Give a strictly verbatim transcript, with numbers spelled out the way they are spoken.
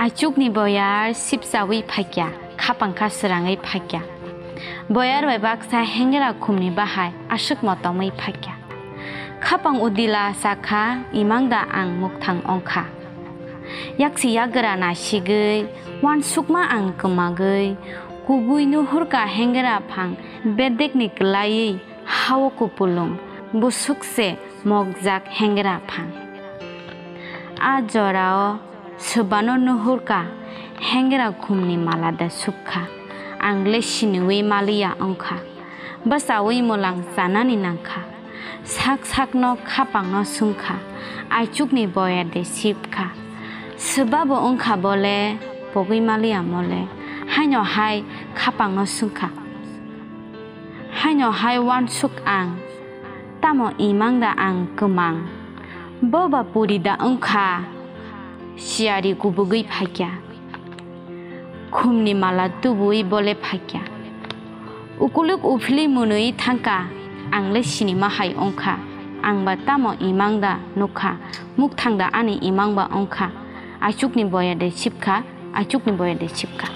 Aichukni boyar sipchawi phaikya, khapang kha srangwi phaikya. Boyar bai baksa hengra khumni bahai aswk motomwi phaikya. Khapang udila sakha, imang da ang mukthang ongkha. Yaksi yagra nasigwi, wansukma ang kwmagwi, kubui nuhurka hengra phang bedekni kwlaiwi hao kupulung, busuk se mokjak hengra phang. A jorao swbano nuhurka hengra khumni mala da sukha, ang le siniwi maliya ongkha. Bwsawi mwlang chanani nangkha. Sak sakno khapangno swngkha, aichukni boya de sipkha. Swbabo wngkha bole, pogwi maliya mole. Haino hai khapangno swngkha. Haino hai wansuk ang, tamo imang da ang kwmang? Bo ba puri da wngkha? Siyari kubugwi phaikya. Khumni mala tubuwi bole phaikya. Ukuluk uphili mwnwi thangkha, ang le sinima hai wngkha. Ang ba tamo imang da nukha, mukthang da ani imang ba wngkha. Aichukni boya de sipkha, aichukni boya de sipkha.